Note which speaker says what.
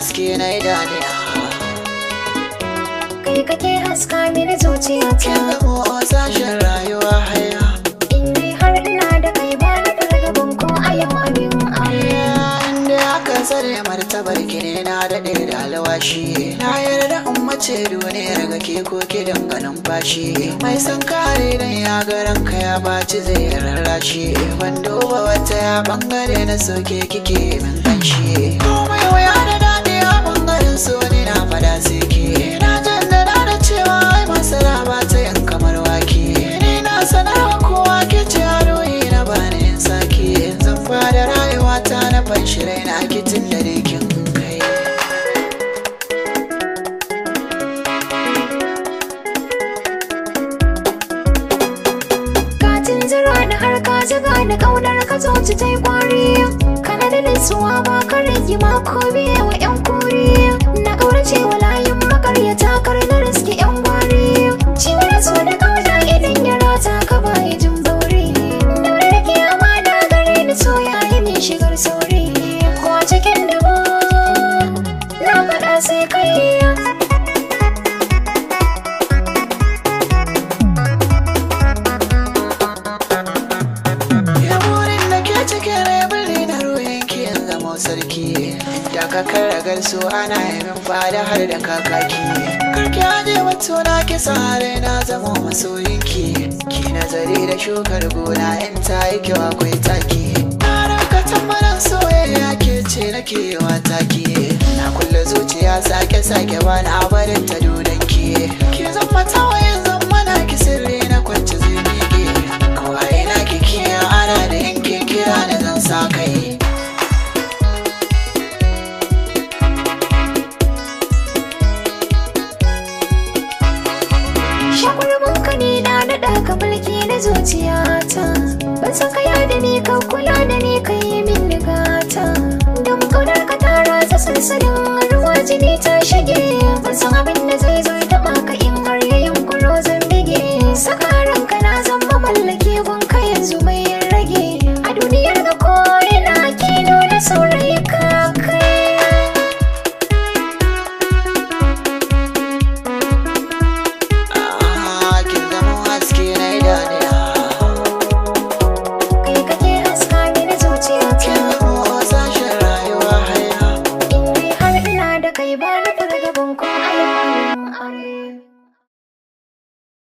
Speaker 1: Haske na idaniya.
Speaker 2: Kai kake haska mini zuciyata.
Speaker 1: Kin zamo sashen rayuwa haya.
Speaker 2: In dai har ina da kai ba na fargaban ko a yau abin aya.
Speaker 1: Inda aka tsare martabar ki ne na daɗe da alwashi. Na yarda in mace duniyar ga ke ko ki danganin fashi. Mai san kare dan ya ga ranka ya baci zai rarrashi. Ban duba wata ya bangare na soke kike min kanshi. Komai wuya da daɗi a bangaren so ne na fada sai ke. Na jaddada da cewa ai masara ba ta yin kamar wake. Ni na sanarwa kowa ke ce aroyi na bani in sake. Zan fara rayuwata na fanshi raina kitin da kin kai.
Speaker 2: Ka tunzura ni har ka zuga ni ƙaunar ka zuci ta yi ƙwari. Kana da nutsuwa ba ka rigima ko biye wa 'yan kuri. Na ƙaurace wa layin makaryata kar na riski 'yan gwari. Ciwon so da ƙauna idan ya rata ka baya jin bauri. Daure da ke amana gare ni so ya yi min shigar sauri. Ko a cikin dubu na faɗa sai kai.
Speaker 1: Ya burin da ke cikin rai birni na ruhin ki in zamo sarki. Da ka karagar su ana yi min fada har da kakaki. Karki aje wato na ki sare na zamo masoyinki. Ki nazari da shukar gona in ta yi kyau akwai taki. Na ranka tambaran soyayya ke ce nake yi wa taki. Na kulle zuciya sake sake ba na barin ta dudanki. Ki zama tawayen zama ki sirri na kwance zai miƙe. Kawai na kike ana da yanke kira da zan sa kai.
Speaker 2: Shakurmin ka ne na naɗa ka mulki na zuciyata. Ban san kaya da ni ka kula da ni ka yi min gata. Don ƙaunar ka ta ratsa sansanin